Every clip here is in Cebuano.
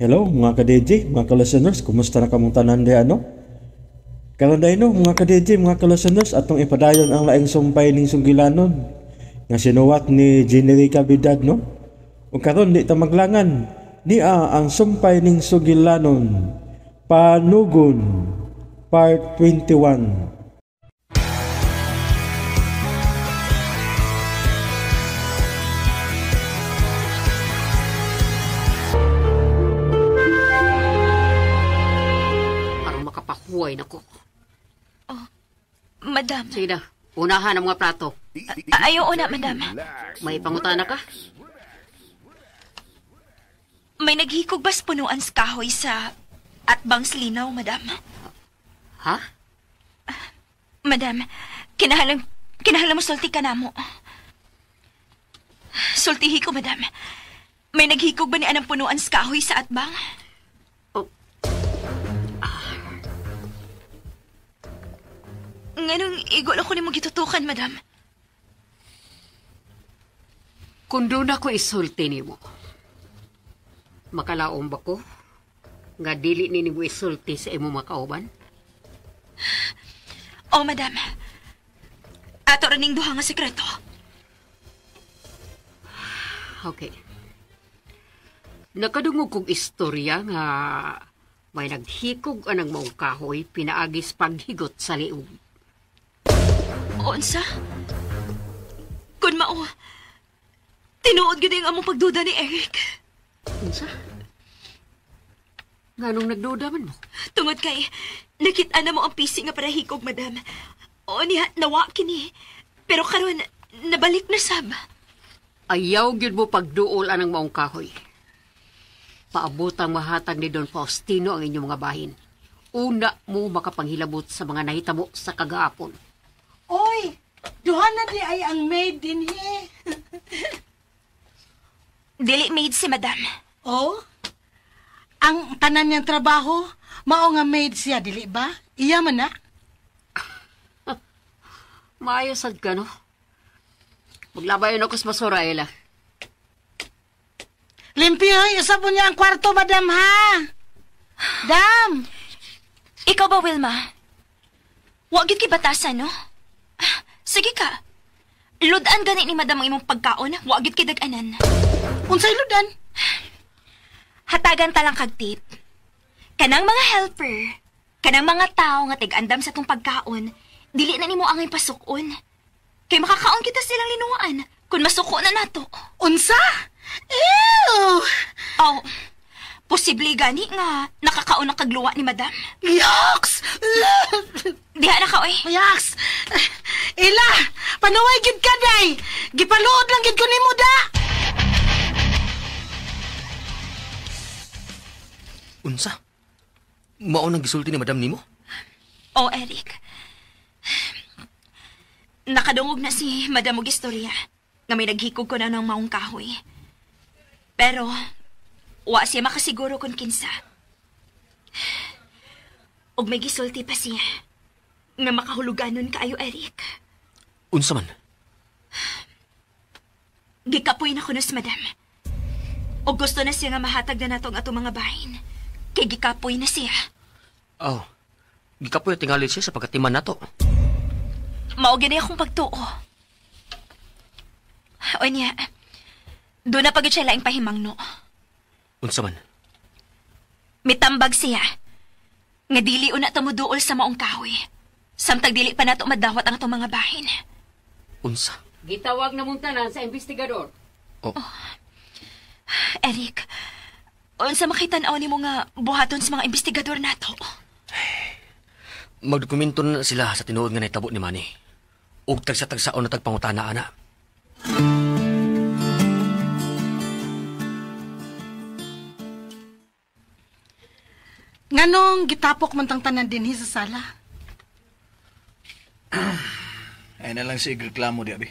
Hello mga ka-DJ, mga ka-listeners, kumusta na kamong tanan di ano? Karon day no, mga ka-DJ, mga ka-listeners, atong ipadayon ang laing sumpay ning Sugilanon nga sinuwat ni Generica Bidad, no? Ug karon di ta maglangan, niya ang sumpay ning Sugilanon, Panugon, Part 21. Huway na ko. Oh, madam. Sige na, unahan ang mga plato. Ayaw una, madam. May pangutana ka? May naghikog bas punuan sa kahoy sa atbang linaw, madam. Ha? Madam, kinahanglan mo sulti ka na mo. Sultihi ko, madam. May naghikog ba ni anang punuan sa kahoy sa atbang? Nganong igol ako ni mo gitutukan, madam? Kung doon ako isulti nimo, makalaom ba ko nga dili ni nimo isulti sa imo makauban? Oh, madam. Ato ra ning duha nga sekreto. Okay. Nakadungog kog istorya nga may naghikog anang maong kahoy pinaagis paghigot sa liog. Unsa? Kun mao, tinuod gyud ang among pagduda ni Eric. Unsa? Nganong nagduda man mo? Tungod kay nakit-an na mo ang pisi nga para hikog, madam. O niya, nawa kini. Pero karon nabalik na sab. Ayaw gyud mo pagduol anang maong kahoy. Paabot ang mahatag ni Don Faustino ang inyong mga bahin. Una mo makapanghilabot sa mga nahitamo sa kagaapon. Oy, duha na di ay ang maid din eh. Dili maid si madam. Oh? Ang tanan niyang trabaho, mao nga maid siya, dili ba? Iya man na. Maayo sad ka, no? Maglabayon ako sa basura, Ella. Limpiyoy, usap mo niya ang kwarto, madam, ha? Dam! Ikaw ba, Wilma? Wa gyud kay batasan, no? Sige ka. Ludan gani ni madam ang imong pagkaon, wa gyud kay dag-anan. Unsay ludan? Hatagan ta lang kag tip. Kanang mga helper, kanang mga tao nga tig-andam sa tong pagkaon, dili na nimo angay pasukon. Kay makakaon kita silang linuan kun masuko na nato. Unsa? Ew! Oh, posible gani nga nakakaon ang kagluwa ni madam. Yaks! Diha na ka, oy. Yaks! Ila, panuway gid ka, day! Gipaluod lang gid ko nimo da! Unsa? Mao nang gisulti ni madam nimo? Oh, Eric. Nakadungog na si madam og istorya nga may naghikog ko na ng maong kahoy. Pero wa siya makasiguro kung kinsa. Og may gisulti pa siya nga makahuluganon kaayo, Eric. Unsa man? Gikapoy na kunos, madam. Og gusto na siya nga mahatag na nato ang atong mga bahin. Kay gikapoy na siya. Oh, gikapoy tingali siya sa pagkatiman nato. Mao gani akong pagtuo. O niya, doon na pagod siya laing pahimangno. Unsa man? Mitambag siya nga dili una tamuduol sa maong kahoy. Samtang dili pa nato madawat ang atong mga bahin. Unsa? Gitawag na mong tanan sa investigador. Oh. Oh. Eric, unsa makita-naw nimo nga buhaton sa mga investigador nato? Magdokumento na sila sa tinuod nga nahitabo ni Manny. Ug tagsa-tagsaon na tagpangutana ana. Nganong gitapok man tang tanan dinhi sa sala? Ay na lang si igreklamo di abi.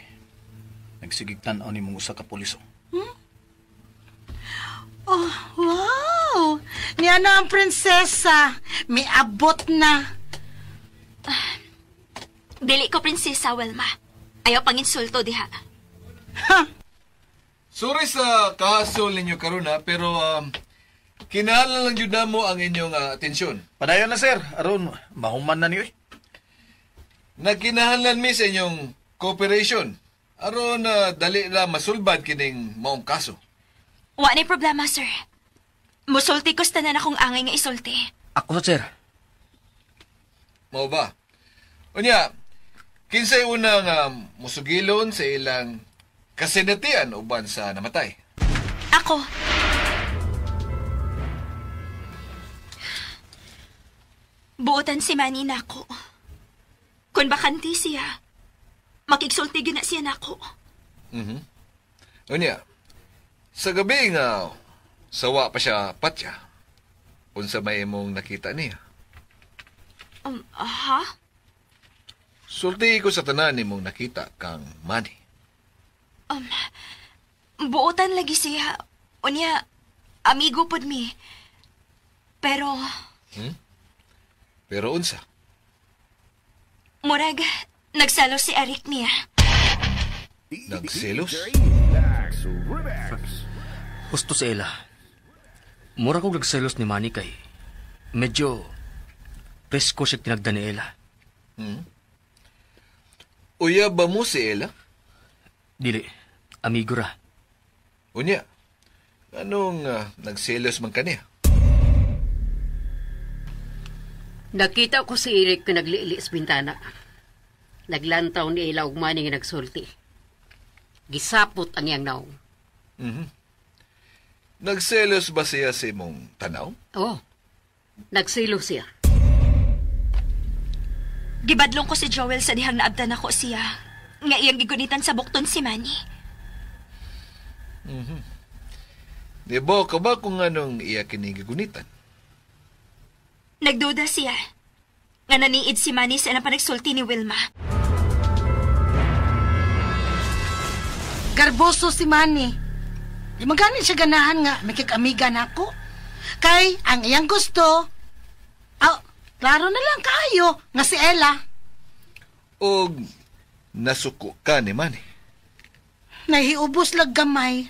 Nagsigig tan-aw ni mong usa ka pulis. Hmm? Oh, wow! Niya na ang prinsesa. May abot na. Dili ko prinsesa, Wilma. Ayaw pang insulto diha. Ha? Sorry sa kahasol ninyo karon ha, pero Kinahanglan lang jud namo ang inyong atensyon. Padayon na, sir. Aron, mahuman na niyo eh. Nagkinahanglan mi sa inyong cooperation. Aron dali ra masulbad kining maong kaso. Wa nay problema, sir. Musulti ko sa tanan akong angay nga isulti. Ako sa, sir. Mao ba? Unya, kinsay unang musugilon sa ilang kasinatian uban sa namatay? Ako. Buotan si Manny nako. Kung bakante siya, makigsulti gyud na siya nako. Mhm. Unya, sa gabi nga sawa pa siya patya. Unsa may imong nakita niya? Ha? Sulti ko sa tanan nimong nakita kang Manny. Buotan lagi siya. Unya, amigo pod mi. Pero... Pero unsa? Murag, nagselos si Eric niya. Nagselos? Husto si Ella. Mura ko nagselos ni Manny kay medyo presko siya tinagda ni Ella. Uya ba mo si Ella? Dili, amigo ra. Unya, anong nagselos man kaniya? Nakita ko si Eric na nagliili sa bintana. Naglantaw ni Ella og Manny nga nagsulti. Gisapot ang iyang naong. Mm-hmm. Nagselos ba siya sa imong tanaw? Oo. Nagselos siya. Gibadlong ko si Joel sa dihang naabdan ako siya. Nga iyang gigunitan sa bukton si Manny. Mm-hmm. Di ba ka ba kung anong iya kinigigunitan? Nagduda siya. Nga naniid si Manny sa ilang panagsulti ni Wilma. Garboso si Manny. Di maganin siya ganahan nga makikamiga na ako. Kay ang iyang gusto, klaro na lang kaayo nga si Ella. Og nasuko ka ni Manny. Nahiubos lag gamay.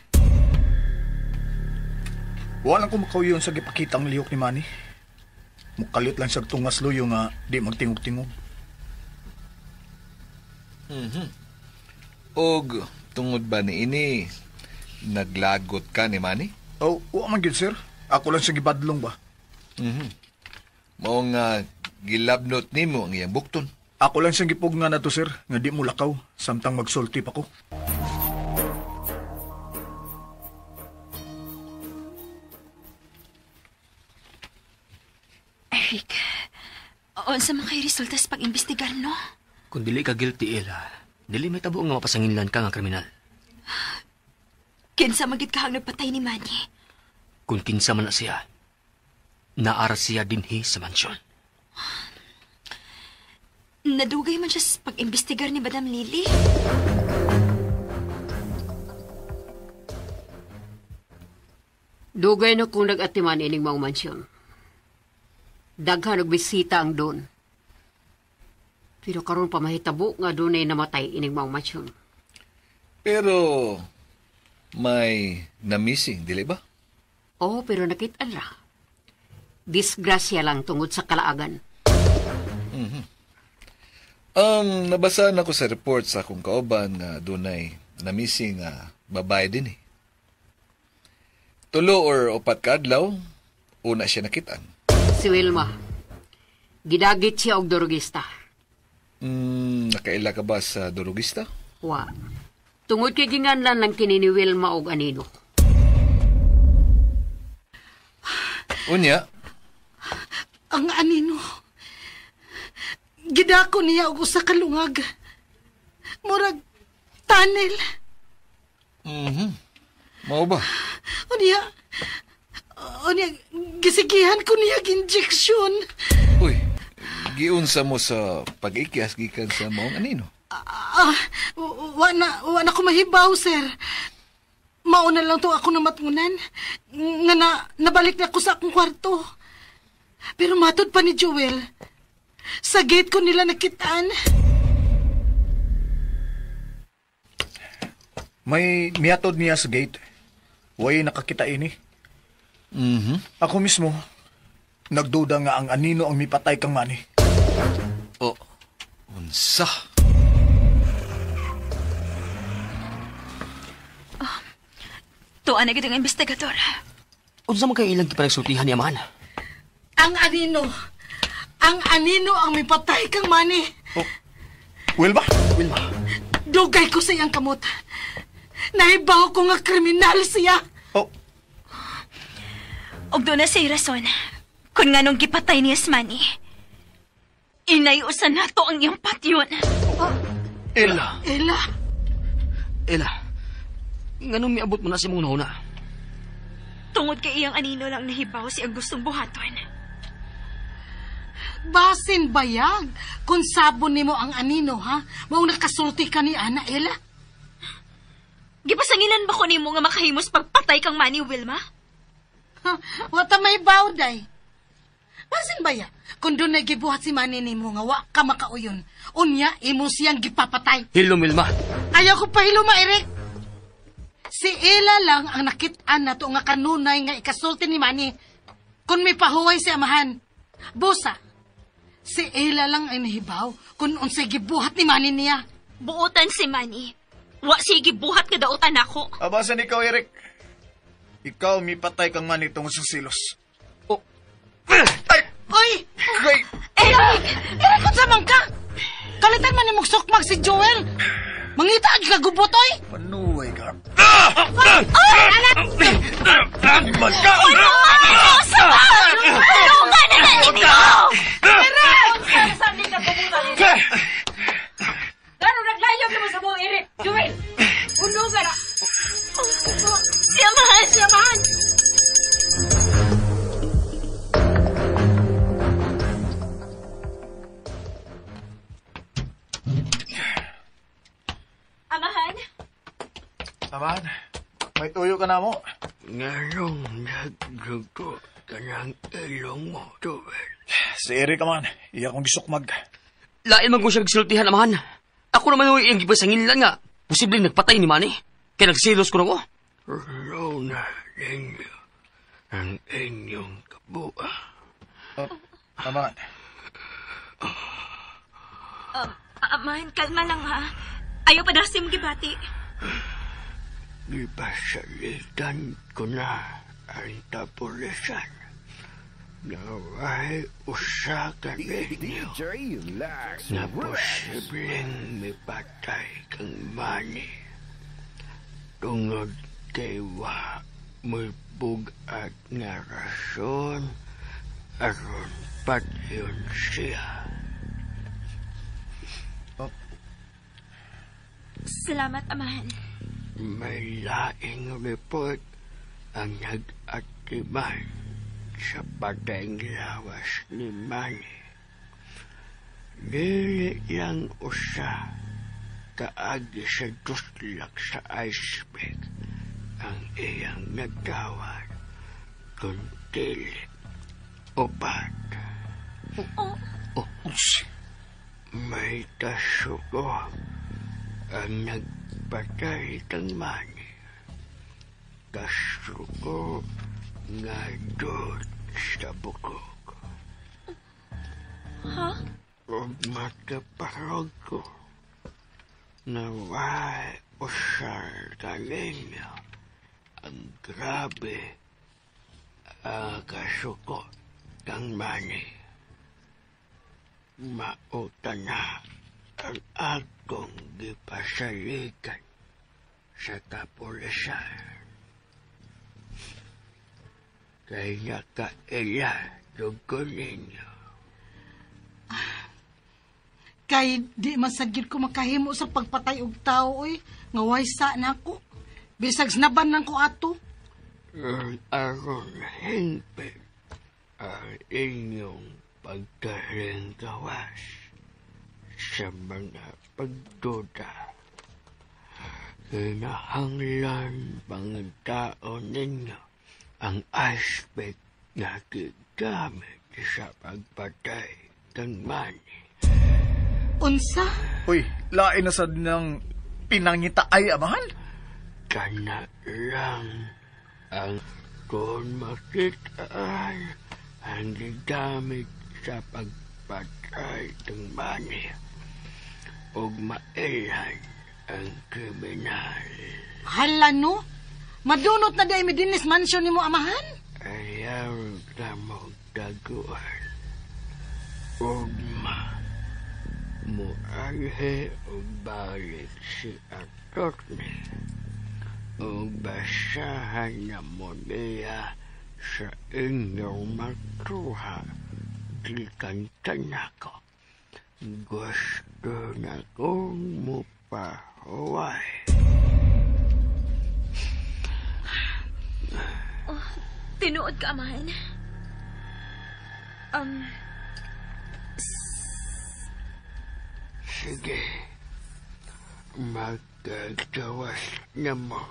Wala ko makauyon sa gipakita ang lihok ni Manny. Mukalit lang siya tungas luyo nga di magtingog-tingog. Mm-hmm. Og tungod ba ni ini, naglagot ka ni Manny? Oh, wa man gyud, sir. Ako lang siya gibadlong ba. Mm-hmm. Mao nga gilabnot nimo ang iyang bukton. Ako lang siyang gipugna na to, sir, nga di mo lakaw samtang magsulti pa ko. Eric, unsa man kay resulta sa pag-imbestigar, no? Kung dili ka guilty, Ella, dili may tabo nga mapasanginlan ka nga kriminal. Kinsa man gid kahang nagpatay ni Manny? Kung kinsa man na siya, naara siya dinhi sa mansyon. Nadugay man siya sa pag-imbestigar ni Madam Lily. Dugay na kung nag-atiman ining maong mansyon. Daghan og bisita ang doon. Pero karon pa mahitabo nga dunay namatay ining maong mansyon. Pero may na-missing, dili ba? Oo, pero nakita ra. Disgrasya lang tungod sa kalaagan. Mm-hmm. Nabasa na ko sa report sa akong kauban nga dunay na-missing nga babae din eh. Tulo or upat ka adlaw, una siya nakitaan. Si Wilma. Gidagit siya og durugista. Nakaila ka ba sa durugista? Wa. Tungod kay ginganlan lang kini ni Wilma og anino. Unya? Ang anino. Gidako niya og usa ka lungag. Murag tunnel. Mhm. Mao ba? Unya, gisigihan ko niya injection. Uy, giunsa mo sa pag-ikyas gikan sa maong anino? Wa na ko mahibaw, sir. Mauna lang to ako namatngunan. Nga na, nabalik na ko sa akong kwarto. Pero matod pa ni Joel, sa gate ko nila nakitaan. May miatod niya sa gate. Way nakakita ini. Mm-hmm. Ako mismo, nagduda nga ang anino ang mipatay kang Manny. Oh, unsa? Tuan na gid ang investigador. Unsa man kay ilang gipanagsultihan ni amahan? Ang anino. Ang anino ang mipatay kang Manny. Oh. Wilma? Wilma. Dugay ko sa iyang kamot. Nahibaw ko nga kriminal siya. Oh. Og doon na siya'y rason. Kung nga nung gipatay niya si Manny, inayusan nato ang iyang patyon. Oh. Ella. Ella. Ella. Nganong miabot mo na si mong nauna? Tungod kay iyang anino lang nahibaw si ang gustong buhaton. Basin bayag kung sabon nimo ang anino, ha? Mao nakasulti ka ni Ana, Ella. Gipasangilan ba ko nimo nga makahimos pagpatay kang Manny, Wilma? Ha, wata may bawday. Basin baya, kung doon na gibuhat si Manny nimo nga wa ka makauyon, unya imo siyang gipapatay. Hilom, Wilma. Ayaw ko pahiloma, Eric. Si Ella lang ang nakit-an na to nga kanunay nga ikasulti ni Manny. Kung may pahuway si amahan. Busa, si Ella lang ang nahibaw kung unsay gibuhat ni Manny niya. Buotan si Manny. Wa siya gibuhat nga dautan ako. Abasan ikaw, Eric. Ikaw mipatay kang Manny tungod sa silos. Oh. Ay! Oy! Ay! Eric! Eric, unsa man ka? Kalitan man nimong sukmag si Joel. Mangita ang kagubot, oy! Panuway ka. Ay! Anak! Man ka! Ano ka na ninyo? Eric! Saan ka pumunta dito? Gano'n naglayog naman sa buong Eric! Joel! Uno ka na! Siya mahal! Siya mahal! Amahan? Amahan, may tuyo ka na mo. Nganong nagdugo ka ng ilong mo, Joel? Si Eric, amahan. Iya kong gisukmag. Lain man kung siya nagsultihan, amahan. Ako naman yung iyang gipasangilan nga. Posibleng nagpatay ni Manny. Kaya nagsilos ko na ko. Rona ninyo ang inyong kabua. Oh, amahan. Amahan, kalma lang ha. Ayaw pa na siyang gibati. Gipasalitan ko na ang kapulisan. Naway usa ka ninyo na posibleng mipatay kang Manny. Tungod kay wa mo'y bug-at nga rason aron patyon siya. Oh. Salamat, amahan. May laing report ang nag-atiman sa patayng lawas ni Manny. Dili lang usa kaagi sa duslak sa iceberg ang iyang nagtawad kung dili upat. Oh. Oh. May kasuko ang nagpatay kang Manny. Kasuko nga doon sa bukog. Ha? Ug makaparog ko naway usar kaninyo ang grabe ang kasuko kang Manny. Mauta na ang akong gipasalikan sa kapulisan. Kay nakaila dugo ninyo. Kay di masagid ko makahimo sa pagpatay og tao, oy. Nga waysa na ako. Bisag snaban lang ko ato. Aron hingpit ang inyong pagkaringkawas sa mga pagduda. Kinahanglan pangitao ninyo ang aspect na gigamit sa pagpatay kang Manny. Unsa? Uy, lain na sad ng pinangita ay, amahan. Kana lang ang Kung makitaan ang gigamit sa pagpatay ng Manny ug mailhan ang kriminal. Hala no? Madunot na di ay Medinis mansion nimo amahan? Ayaw ka mo taguan. Ugma, muanhe og balik si attorney. Ug basahan na mo niya sa inyong matuha. Gikan kanako. Gusto na kong mupahuway. Oh, tinuod ka, amahan. Sige. Magkagawas na mo.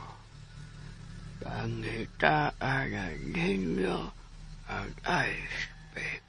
Pangitaan na ninyo ang ice pick.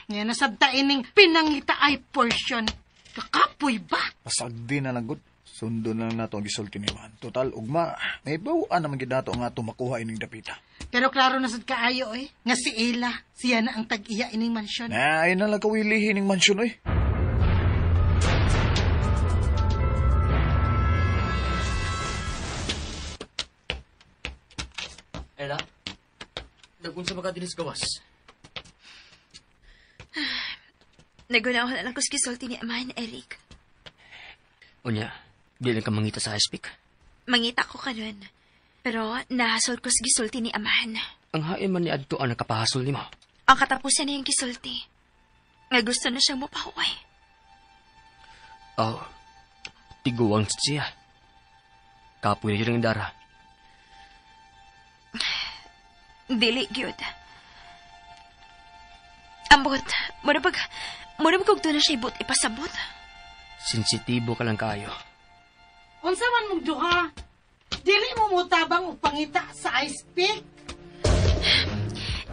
Yan nasabta ining pinangita ay portion. Kakapoy ba? Pasagdi na lang gud. Sundo na lang nato ang gisulti ni Man. Total, ugma, may bawaan naman gid nato ang ato makuha ining dapita. Pero klaro na sad kaayo eh. Nga si Ella, siya na ang tag-iya ining mansyon. Na, ay na lang kawilihin ning mansyon oy. Ella, nagunsa ba ka dinis gawas? Nagunaw na lang ko sa gisulti ni Amahan, Eric. Unya, di lang ka mangita sa ice pick? Mangita ko karon. Pero nahasol ko sa gisulti ni Amahan. Ang hain man ni Adto ang nakapahasol nimo. Ang katapusan niyang gisulti. Nga gusto na siyang mapahuway. Oh, tiguang siya. Kapoy na siya ng dara. Dili, gyud. Ambot, muna pag kung na siya ibot, ipasabot. Sensitibo ka lang kayo. Unsa man mong duha? Dili mo mutabang og pangita sa ice pick?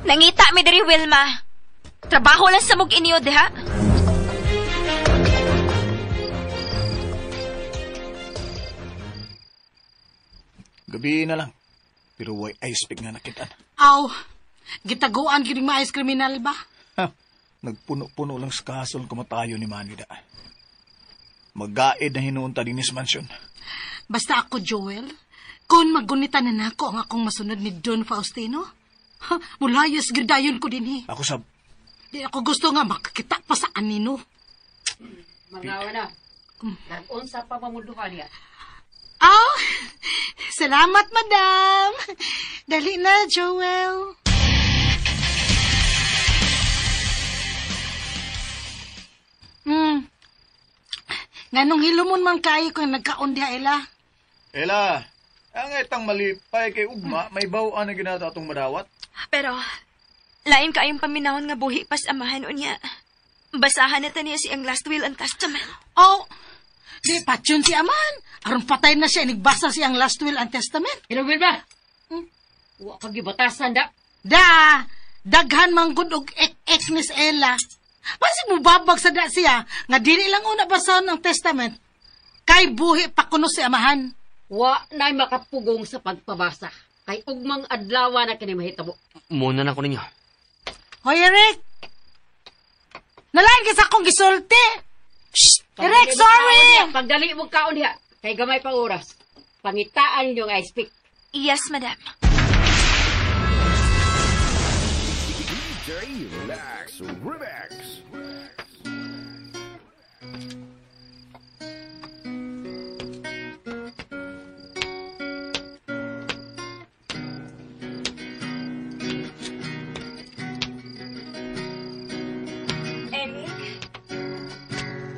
Nangita mi diri, Wilma. Trabaho lang sa mog inyo, diha. Gabi na lang. Pero way ice pick nga nakitaan. Aw, gitaguan gyud ning maayos kriminal ba? Ha, nagpuno-puno lang sa kasol kumatayo ni Manny da. Magaid na hinuunta dinis mansion. Basta ako, Joel, kung maggunita na nako ang akong masunod ni Don Faustino, ha, mulayas gyud dayon ko dinhi. Ako sab. Di ako gusto nga makakita pa sa anino. Mangawa na. Nag-unsa pa mamunduhan niya. Oh, salamat, madam. Dali na, Joel. Nganong hilumon man kayo kung nagkaon diha, Ella? Ella, ang itang malipay kay ugma, may bawaan na ginata atong madawat. Pero, lain kaayong paminahon nga buhi pas amahan unya. Basahan na ta niya siyang last will and testament. Oh, di patyon si aman. Aron patay na siya, inigbasa siyang last will and testament. Hello, Wilma. Wa ka gibatasan da. Da, daghan man gud og ek-ek ni Ella. Basig mo babag sa da siya, nga dili lang una basahon ang testament. Kay buhi pa kuno si amahan. Wa na'y makapugong sa pagpabasa. Kay ugmang adlaw na kini mahitabo. Muna na ko ninyo. Hoy, Eric! Nalain ka sa akong gisulti! Shh! Eric, sorry! Pagdali mo kaon diha, kay gamay pa oras. Pangitaan niyo nga ice pick. Yes, madam. DJ Lex Remix. Eric?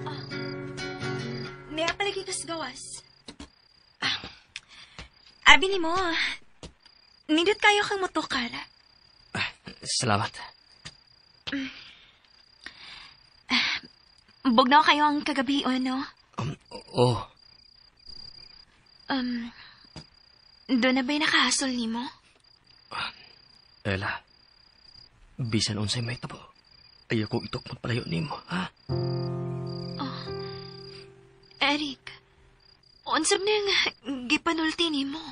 Oh. May apalagi kas gawas. Abi ni mo, nindot kayo kang motukar. Salamat. Bugnaw kayo ang kagabi, o no? Oo. Doon na ba'y nakahasol ni mo? Ella, bisan unsay may tabo, ayaw ko itok magpalayo nimo, ha? Oh, Eric, unsab nang gipanulti nimo?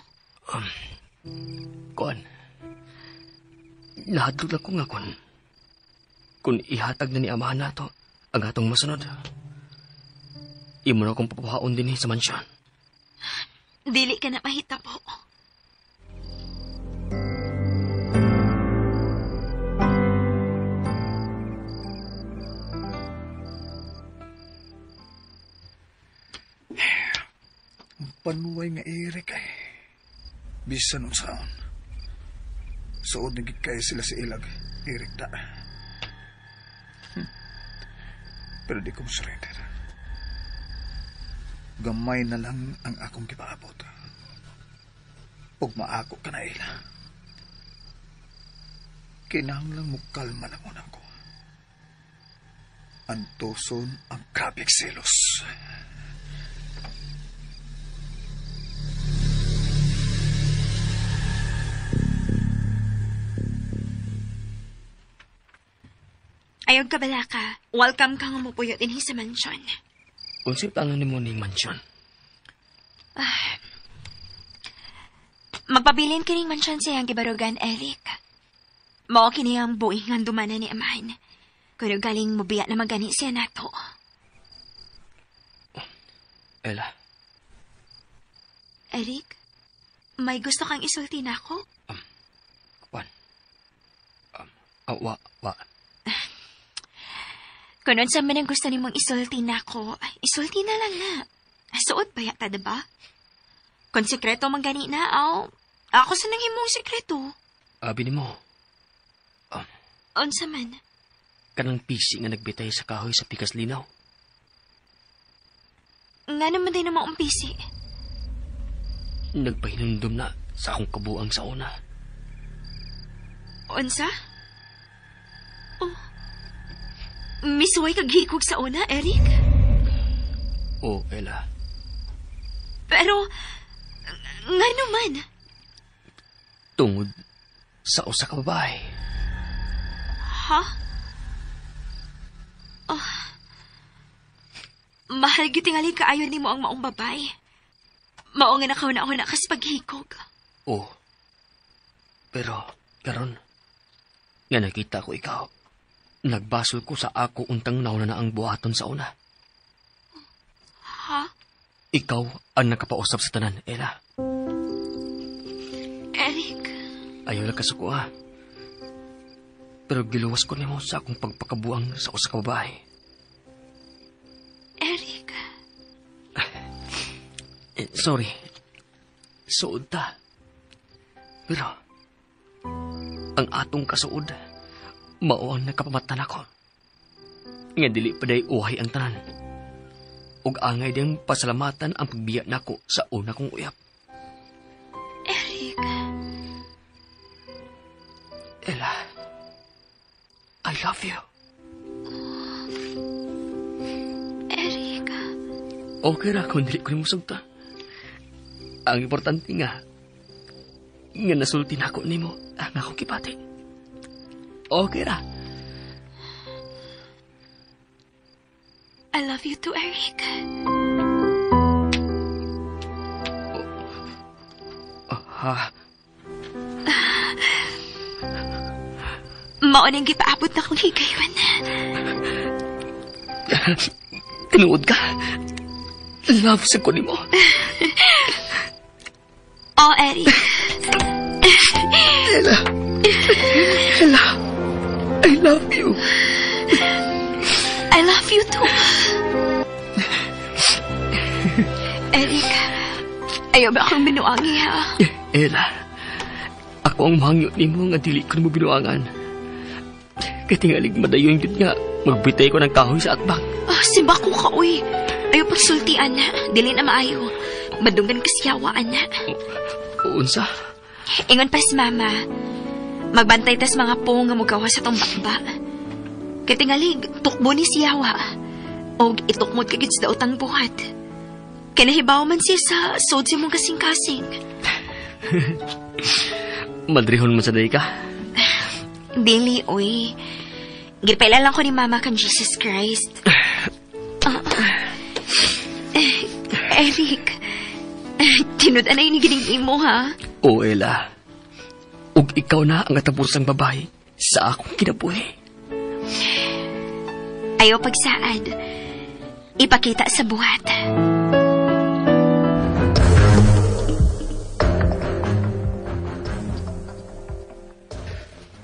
Kuan, nahadlok lang ko nga kun ihatag na ni amahan nato ang atong masunod. Imo na akong papuhaon din sa mansyon. Dili ka na mahitabo. Panuway nga Eric ay. Bisan unsaon. Suod na gid kay sila si Ilag. Eric ta. Pero di ko surrender. Gamay na lang ang akong gipaabot. Ug maako ka na ila. Kinahanglang mo kalma na muna ko. Antoson ang grabeng selos. Ayaw ka bala ka. Welcome ka nga mupuyo din sa mansyon. Unsay plano nimo ning mansyon? Magpabilin kining mansyon sa iyang gibarugan, Eric. Mao kini ang buhi nga dumana ni amahan. Kuno galing mubiya na magani siya nato. Ella. Eric, may gusto kang isulti na ako? Kuan. Wa. Kung unsa man ang gusto nimong isulti na ako, isulti na lang na. Suot ba yata, diba? Kung sekreto man gani na, aw, ako sa nang himong sekreto. Abi nimo. Unsa man? Kanang pisi nga nagbitay sa kahoy sa pikas linaw. Nga naman din naman ang pisi. Nagpahinumdum na sa akong kabuang sa una. Unsa? Oh. Misuway kag hikog sa una, Eric? Oh, Ella. Pero, nga naman? Tungod sa usa ka babae. Ha? Oh. Mahal gyud tingali kaayo nimo ang maong babae. Mao nga nakauna-una kas paghikog. Oh. Pero, karon, nga nakita ko ikaw, nagbasol ko sa ako untang nauna na ang buhaton sa una. Ha? Ikaw ang nakapausap sa tanan, Ella. Eric. Ayaw lang kasuko, ha? Pero giluwas ko nimo sa akong pagpakabuang sa usa ka babae. Eric. Sorry. Suod ta. Pero, ang atong kasuod, mao ang nakapamatan ako. Nga dili pa day uhay ang tanan. Ug angay diyang pasalamatan ang pagbiya nako sa una kong uyap. Eric. Ella, I love you. Eric. Okay ra kung dili ko nimo sugta. Ang importante nga nasulti nako nimo ang akong kipati. Okay ra. I love you too, Eric. Ha? Mao nang gipaabot na kong higayon. Tinuod ka. Love sa ko nimo. Oh, Eric. Ella. Ella. I love you. I love you too. Eric, ayaw ba akong binuangi, ha? Ella, ako ang mangyo nimo nga dili ko nimo binuangan. Kay tingalig madayon gyud nga magbitay ko ng kahoy sa atbang. Oh, simba ko ka, uy. Ayaw pagsultian na. Dili na maayo. Madunggan ka siyawa, ana. Unsa? Ingon pas, mama. Magbantay tas mga po nga mugawa sa tong bakba. Kay tingalig, tukbo ni siyawa. Og itukmod ka gid sa daotang buhat. Kay nahibaw man siya sa sod si mong kasing-kasing. Madrihon man sa day ka. Dili, uy. Gipaila lang ko ni Mama kan Jesus Christ. Eric, tinud-an na ini gining imo, ha? O, Ella. Ug ikaw na ang katapusang babae sa akong kinabuhi. Ayaw pagsaad. Ipakita sa buhat.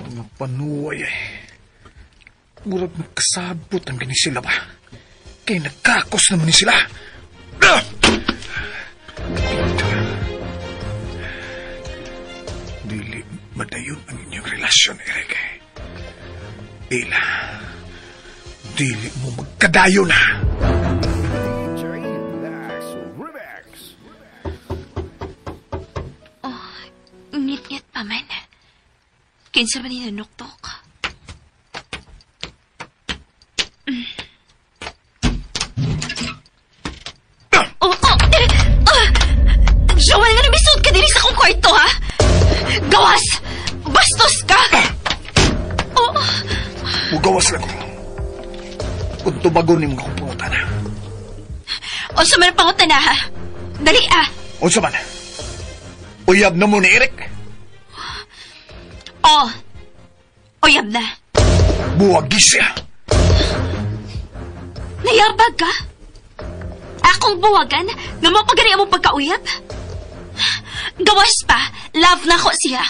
Mga panuway eh. Murag nagkasabot ang gani sila ba? Kay nagkakos naman ni sila. Dili madayon ang inyong relasyon, Eric. Ila, dili mo magkadayon na. Oh, ngit-ngit pa man. Kinsa ba ni nanuktok? Oh, oh! Joel, nga namisod ka diri sa akong kwarto, ha? Gawas! Bastos ka! Oh. Mugawas lang ko. Kung tubagon ni mga akong pangutana. O sa man pangutana, ha? Dali, ah! O sa man? Uyab na mo ni Eric? Oh. Uyab na. Buwagi siya. Nayabag ka? Akong buwagan? Nga mo pagani among pagkauyab? Gawas pa, love na ko siya.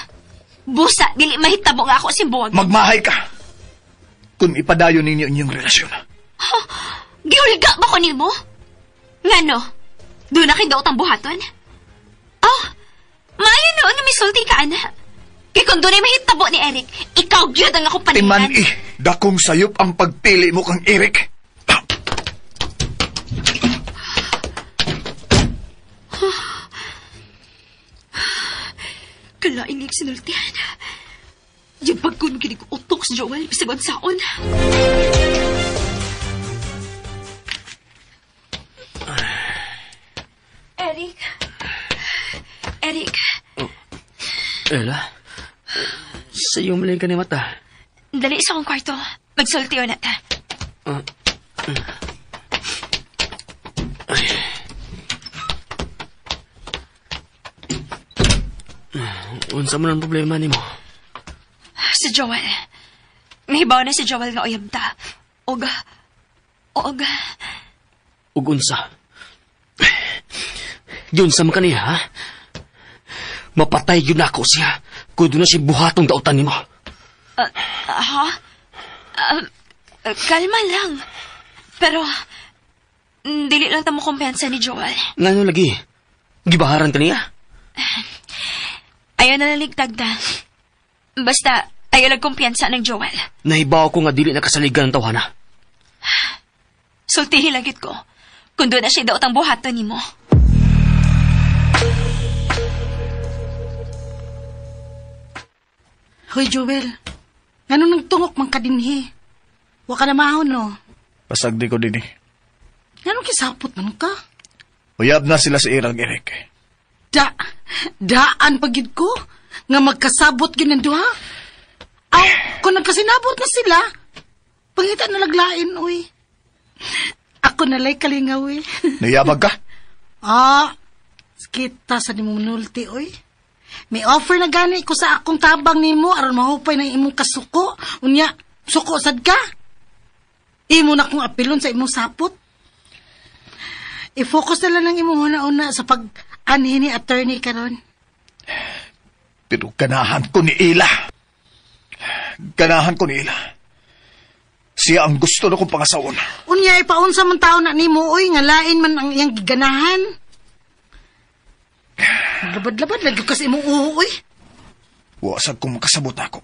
Busa, dili mahitabo nga ako sing buwagan. Magmahay ka. Kung ipadayon ninyo inyong relasyon. Huh? Gihulga ba ko nimo? Ngano? Doon na kay daot ang buhaton? Oh, maayo noon nga misulti ka, ana. Kay kung doon ay mahitabo ni Eric, ikaw gyud ang akong panigan. Timan eh, dakong sayop ang pagpili mo kang Eric. Kalaing nga sinultihan. Yung pagkun kinig utok si Joel, bisag unsaon. Eric. Eric. Oh. Ella, sa iyong maling ka ni mata. Dali sa akong kwarto. Magsultiyo na ta. Unsa man ang problema nimo? Si Joel. Nahibaw na si Joel nga uyab ta. Og Og unsa? Yun sa man kaniya, ha? Mapatay yun ako siya. Kung doon na siya buhatong dautan nimo. Ha? Kalma lang. Pero, dili lang ta mo kumpiyansa ni Joel. Ngano lagi? Gibaharan ka niya? Ayaw na laligtag ta. Basta, ayaw lang kumpiyansa ng Joel. Nahibaw ko nga dili nakasaligan ang tawhana. Sultihin lang ko. Kung doon na siya daot ang buhaton nimo. Hoy, Joel. Ngano nang tungok man kadinhi? Wa ka na mahon, no? Pasagdi ko din eh. Ngano kisapot man ka? Uyab na sila sa irang, Eric. Daan pagid ko. Nga magkasabot yun ang duha. Aw, kung nagkasinabot na sila, pangita na laglain, uy. Ako nalay kalingaw, eh. Nayabag ka? Ah, kita sa ni munulti, uy. May offer na gani ko sa akong tabang nimo aron mahupay ng imong kasuko. Unya, suko sad ka. Imo na kong apilon sa imong sapot. I-focus na lang ng imong una-una sa pag-anhi ni attorney karon. Pero ganahan ko ni Ila. Ganahan ko ni Ila. Siya ang gusto na kong pangasawon. Unya, ipaunsa man tao na nimo, uy, nga lain man ang iyang giganahan. Maglabad-labad, lagi kasi imong uho, uy. Wasag kong makasabot ako.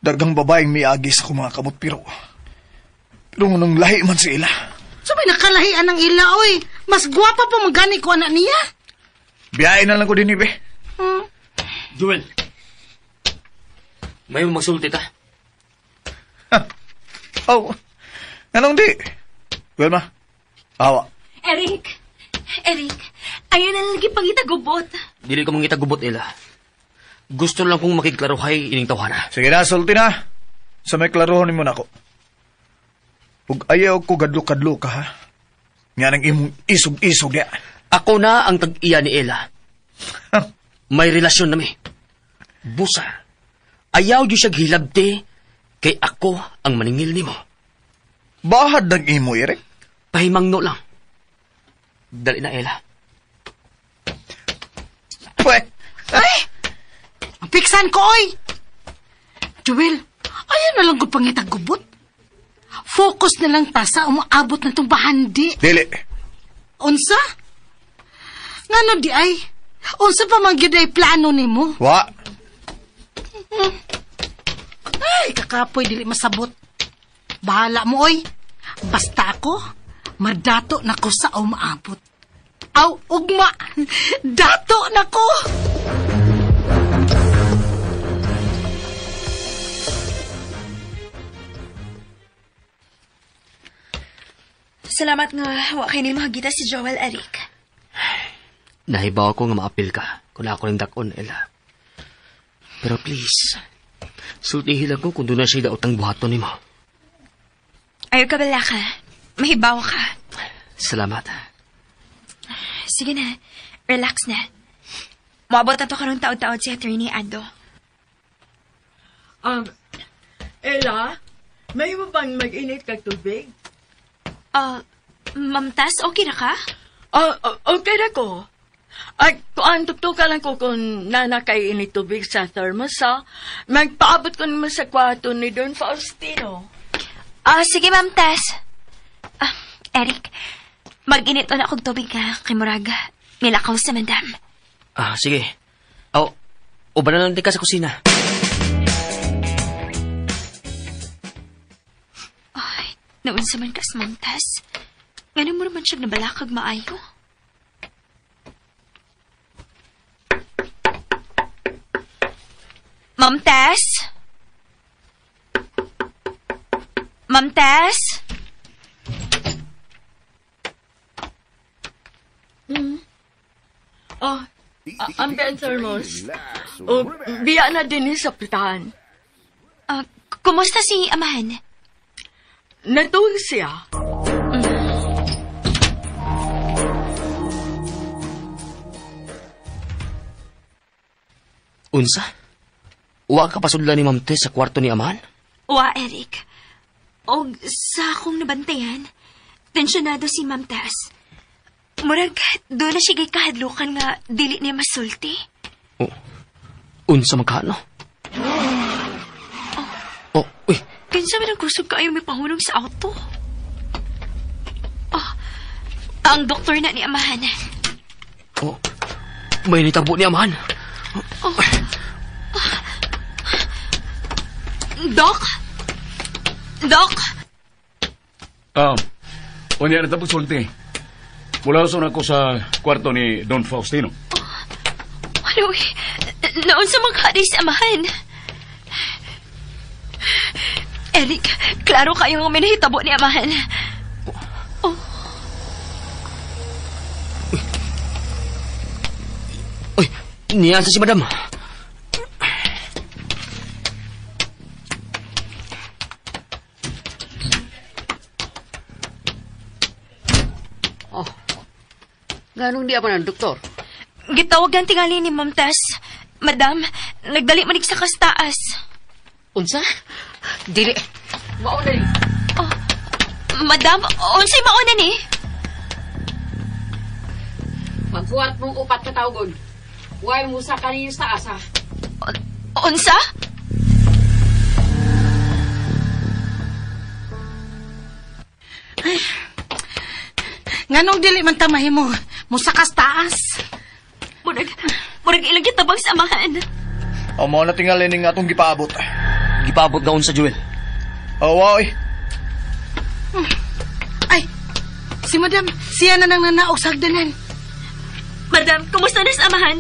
Dagang babaeng miagi sa akong mga kamot, pero nung lahi man si Ila. So may nakalahian ng Ila, uy. Mas gwapa pa magani ko anak niya. Biyain na lang ko din, ibe. Joel, may magsulti ta. Oh, anong di? Wilma, awa. Eric, ayaw na lagi pangitagubot. Dili ko mangitagubot, Ella. Gusto lang kong makigklaruhay ining tawhana. Sige na, sulti na. Sa may klaruhon nimo nako. Ug ayaw ko gadlo-kadlo ka, ha? Nga nang imong isog-isog ya. Ako na ang tag-iya ni Ella. May relasyon nami. Busa, ayaw di siya gilabte kay ako ang maningil nimo. Bahad ng imo, Eric? Pahimangno lang. Dali na, Ella. Pwe! Ay! Ang piksan ko, oy! Joel, ayaw na lang ko pangitag gubot. Focus na lang ta sa umaabot na itong bahandi. Dili. Unsa? Ngano di ay? Unsa pa man gyud ay plano nimo? Wa. Ay, kakapoy dili masabot. Bahala mo, oy. Basta ako, madato na ko sa umaabot. Aw, ugma! Dato na ko! Salamat nga wa kay ni makagita si Joel, Eric. Nahibaw ko nga maapil ka kung ako ning dakon, Ella. Pero please, sultihi lang ko kung doon na siya daotang buhaton nimo. Ayaw ka bala ka. Mahibaw ka. Salamat. Sige na. Relax na. Moabot na to karong taod-taod si Attorney Ando. Ella, may mo bang mag-init kag tubig? Ma'am Tess, okay na ka? Okay na ko. Ay, kuan, tuktukan lang ko kung nanakay init tubig sa thermos, ha? Magpaabot ko naman sa kwarto ni Don Faustino. Sige, Ma'am Tess. Eric, mag-init na akong tubig, ha? Kay Muraga. Nilakaw sa madam. Sige. Uban na lang din ka sa kusina. Ay, naunsa man ka sa Ma'am Tess. Ngano mo naman siya nabalakag maayo? Ma'am Tess? Ma'am Tess? Oh, ang Ben thermos. Oh, biya na din sa pitahan. Kumusta si Amahan? Natuwag siya. Unsa? Wa ka pasudla ni Ma'am Tess sa kwarto ni Amahan? Wa, Eric. Og sa akong nabantayan, tensyonado si Ma'am Tess. Murag, doon na siya kay kahadlukan nga dili niya masulti. Oh, unsa magkano? Oh, uy. Kinsa man ang kusog kaayo may pahunong sa auto? Oh, ang doktor na ni Amahan. Oh, may nitabo ni Amahan. Oh. Doc? Doc? Unya na tapos sulti. Mula sa ako sa kwarto ni Don Faustino. Oh, ano eh? Noon sa mga si Amahan. Eric, klaro kayo nga may nahitabo ni Amahan. Oh. Uy, niyan sa si Madam. Oh, ganong di ako ng doktor? Gitawag ang tingali ni Ma'am Tess. Madam, nagdali manig sa kastaas. Unsa? Dili. Mauna ni. Oh, madam, unsay mauna ni? Magbuhat mong upat ka tawgon. Huwag mo sa kaninyo sa taas, ha? Unsa? Ay, nganong dili man tamahin mo? Musakas taas. Murag ilang kitabang samahan. O, mao na tingali ning atong gipaabot. Gipaabot na unsa, Joel? Oh, wow, eh. Ay, si Madam, siya na nang nanaog sa hagdanan. Madam, kumusta na sa amahan?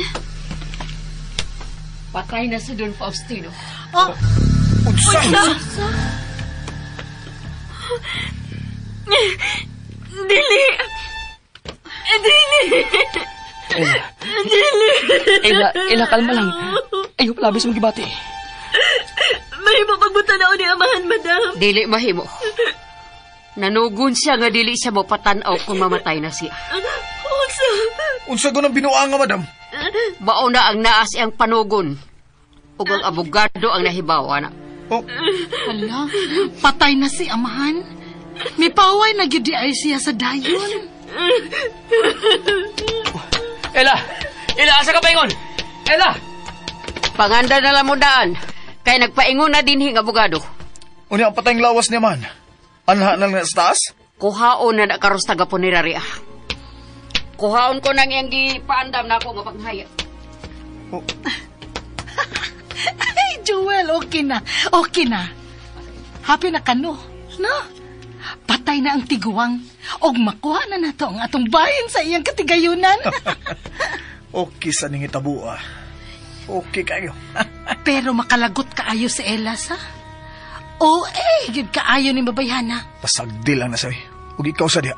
Patay na si Don Faustino. Oh, unsa? Unsa? Dili! Dili! Ella. Dili! Ella, Ella, kalma lang. Ayaw palabis mong gibati. Mahimo pagbutanaw ni amahan, madam. Dili mahimo. Nanugon siya nga dili siya mopatan-aw kung mamatay na siya. Unsa? Unsa ko nang binuang nga, madam? Mauna ang naas iyang panugon. Ug ang abogado ang nahibaw, ana. Oh. Hala, patay na si amahan. Mipaway na gyud di ay siya sa dayon. Ella! Ella, asa ka paingon? Ella! Panganda na lang mo daan. Kay nagpaingon na dinhi ang abogado. Unya ang patayng lawas niya man. Anha na lang sa taas? Kuhaon na nakaros taga puneraria. Kuhaon ko nang iyang gipaandam na ako nga panghaya. Oh. Ay, Joel, okay na. Okay na. Happy na kano, no? Patay na ang tiguang. Og makuha na nato ang atong bahin sa iyang katigayunan. Okay sa ning itabo, ah. Okay kayo. Pero makalagot kaayo si Ella sa? O eh, gid kaayo ni babayhana. Pasagdi lang na sabi. Ug ikaw sa diha.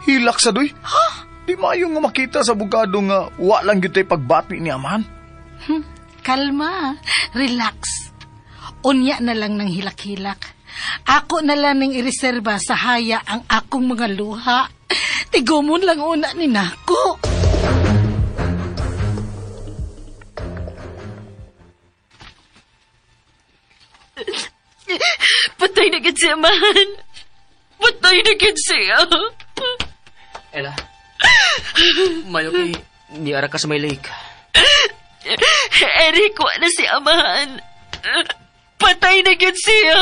Hilak sa doy. Ha? Di maayo nga makita sa abogado nga wa lang gyud tay pagbati ni amahan. Kalma, relax. Unya na lang ng hilak-hilak. Ako na lang ng ireserba sa haya ang akong mga luha. Tigumon lang una ni nako. Patay na gid siya, amahan. Patay na gid siya. Ella, mayo kay niara ka sa may lake. Eric, wa na si amahan. Patay na gid siya.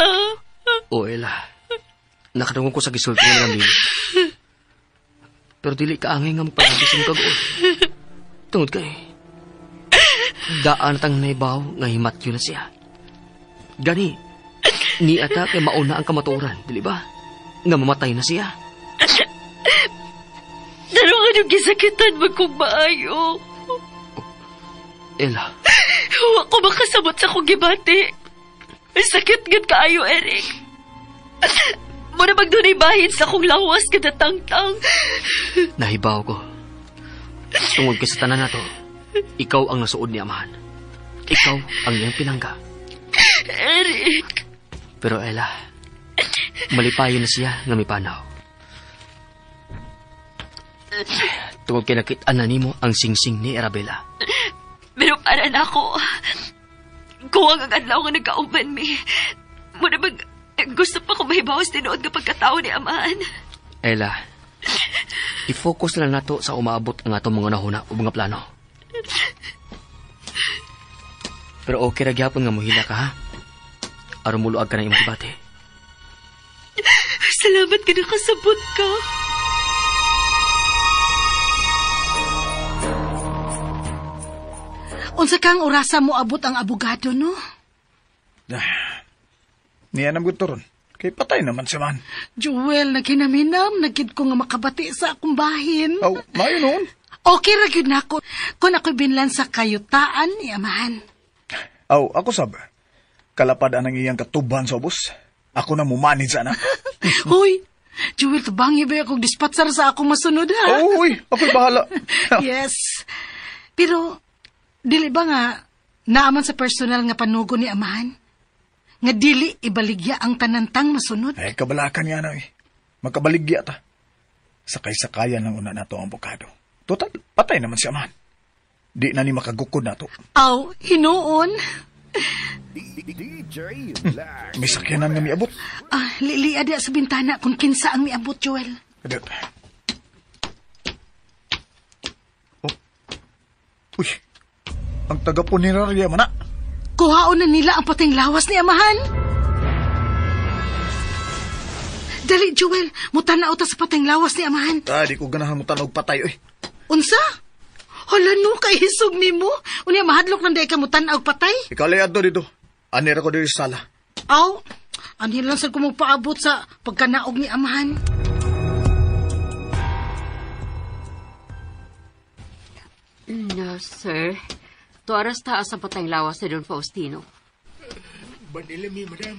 O, Ella, nakadungog ko sa gisulti ng Ramil. Pero dili ka angay nga magpalabis ang kag-on. Tungod kay, daan tang naibaw nga himatyo na siya. Gani, ni ata kay mauna ang kamatuoran, dili ba? Nga mamatay na siya. Dalawa yung gisakitan magkong maayo. Ella. Wa ko makasabot sa akong gibati. Sakit gud kaayo, Eric. Muna magdunay bahin sa akong lawas kada tangtang. Nahibaw ko. Tungod kay sa tanan nato, ikaw ang nasuod ni amahan. Ikaw ang iyang pinangga. Eric. Pero Ella, malipayon na siya nga mipanaw. Tungod kay nakit-an na nimo ang singsing ni Arabella. Pero para na ako, kuwang ang adlaw nga nagkauban mi. Muna mag, gusto pa ko mahibawas tinuod nga pagkatao ni amahan. Ella, i-focus na lang nato sa umaabot ang atong mga nahuna o mga plano. Pero okay ra gyapon nga mohila ka, ha? Aron muluag ka ng imong gibati. Salamat ka nakasabot ka. Unsa kang orasa mo abot ang abogado, no? Niya nam gud turon. Kay patay naman si man. Joel, naghinam-hinam, nagkid ko nga makabati sa akong bahin. Aw, maayo noon. Okay ra gyud nako. Kun ako'y binlan sa kayutaan ni amahan. Aw, ako sab. Kalapad ang iyang katuban sa ubos. Ako na mumanage ana. Hoy, Joel, tubangi ba akong dispatsar sa akong masunod, ha? Oh, uy, ako'y bahala. Yes. Pero, dili ba nga, naaman sa personal nga panugo ni amahan? Nga dili ibaligya ang tanantang masunod? Ay, kabalakan nga na eh. Magkabaligya ta. Sakay-sakayan lang una nato ang abogado. Total, patay naman si amahan. Di na ni makagukod nato. Aw, hinuon. May sakyanan nga miabot. Ah, lilia di sa bintana kung kinsa ang miabot, Joel. Kadot. Oh. Uy, ang taga-punerarya man na. Kuhaon na nila ang pating lawas ni amahan. Dali, Joel. Mutanaw ta sa pating lawas ni amahan. Ah, di ko ganahan mutanaw patay, oy. Unsa? Hala no, kay hisog nimo. Unya mahadlok nang di ka mutanaw patay. Ikaw lay adto dito. Anira ko diri sa sala. Aw, anhi lang sad ko magpaabot sa pagkanaog ni amahan. No, sir. Tuaras taas ang patayng lawas ni Don Faustino. Bandila mi, madam.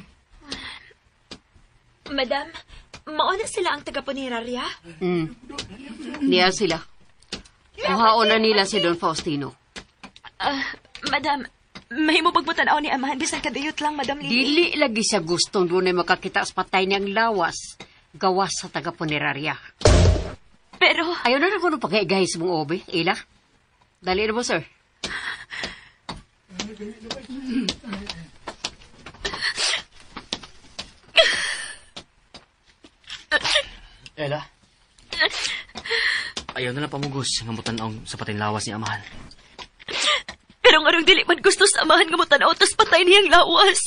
Madam, mauna sila ang taga-punerarya? Niya sila. Kuhaon na nila si Don Faustino. Madam, Mahimo bag mo tan-aw ni Amahan bisan kadiyot lang, Madam Lily. Dili lagi siya gustong dunay makakita sa patay niyang lawas gawas sa taga-punerarya. Pero... Ayaw na ko nung pagkaigay sa mong obe, Ila. Dali na mo, sir. Ella? Ayaw na lang pamugos nga mutanaw sa patay lawas ni Amahan. Pero ngarong dili man gusto sa Amahan nga mutanaw tas patay niyang lawas.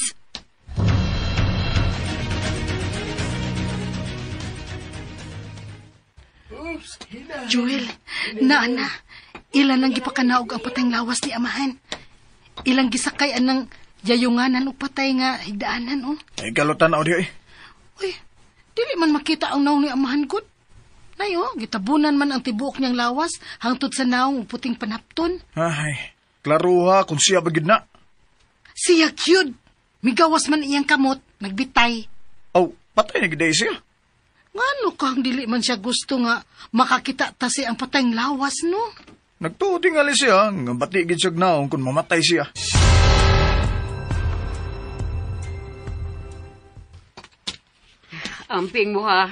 Joel, naana, ilan ang gipakanaog ang patayng lawas ni Amahan. Ilang gisakay anang yayunganan o patay nga higdaanan, oh. Ay, kalutan na eh. Uy, dili man makita ang naong ni Amahan, good. Nayo, gitabunan man ang tibuok niyang lawas hangtod sa naong puting panapton. Ay, klaruha kung siya bagid na. Siya cute. Migawas man iyang kamot, nagbitay. Oh, patay na gid siya. Ngano kang dili man siya gusto nga makakita ta siya ang patayng lawas, no? Nagtuo tingali siya, nga bati gid siya naong kung mamatay siya. Amping mo ha.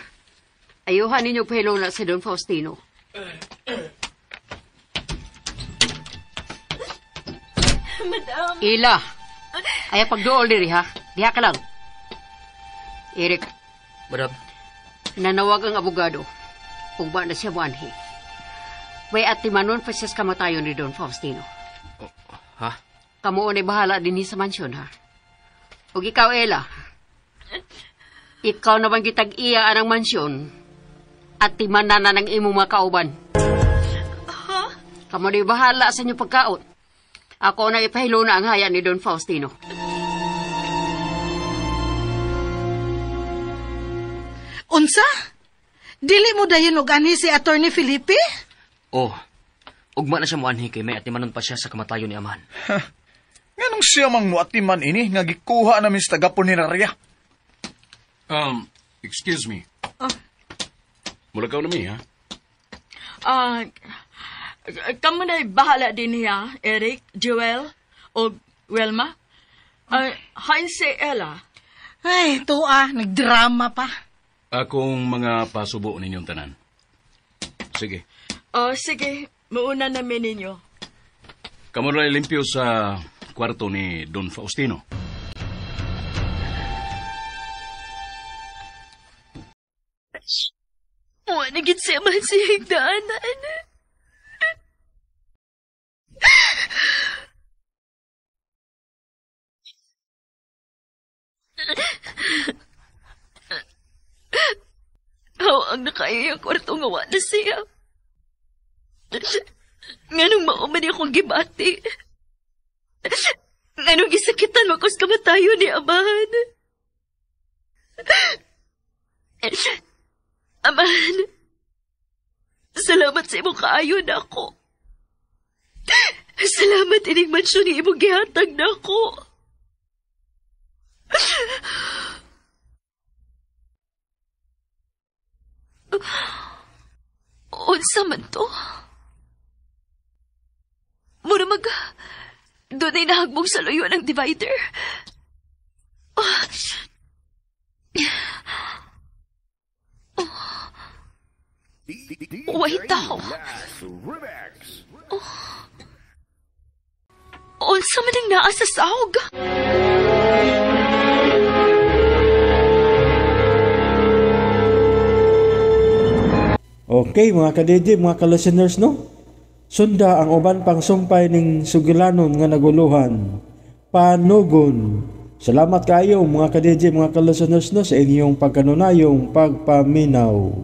Ayuhan ninyo pahilona si Don Faustino. Madam. Ila. Ayaw pagduol diri ha. Diha ka lang. Eric. Madam. Nanawag ang abogado. Ugba na siya buanhi. May atimanon pa siya sa kamatayon ni Don Faustino. Oh, ha? Kamuon ay bahala din sa mansyon, ha? Ug ikaw, Ella. Ikaw na bang gitag-iya ang mansyon at timanan na ng imong mga kauban. Ha? Kamu na bahala sa inyong pagkaon. Ako na ipahilo na ang haya ni Don Faustino. Unsa? Dili mo dayon og anhi si Attorney Felipe? Oh, ugma na siya moanhi kay may atimanon pa siya sa kamatayon ni Amahan. Nganong siya mang muatiman ini nga gikuha namin sa taga-punerarya? Excuse me. Oh. Mula ka na mi, ha? Kamu na'y bahala din niya, Eric, Joel, o Wilma. Hain si Ella. Ay, tuwa, nagdrama pa. Akong mga pasubo ninyong tanan. Sige. Oh, sige, muuna namin ninyo. Kamu na limpyo sa kwarto ni Don Faustino. Wa na gid siya man siya higdaanan. Aw, ang nakaya ang kwarto nga wa na siya. Nganong mao man akong gibati. Nganong gisakitan mo kos kamatayon ni Amahan. Amahan, salamat sa imong kaayo nako. Salamat ining mansyon ni imong gihatag nako. Unsa man to? Mura mag... Doon ay nahagbong sa luyo ng divider. Oh. Oh. Wait ako. Oh. Unsa man ang naa sa sahog? Okay, mga ka-DJ, mga ka-listeners, no? Sunda ang uban pang sumpay ning sugilanon nga naguluhan. Panugon. Salamat kayo mga ka-DJ, mga ka-listeners, no, sa inyong pagkanunayong pagpaminaw.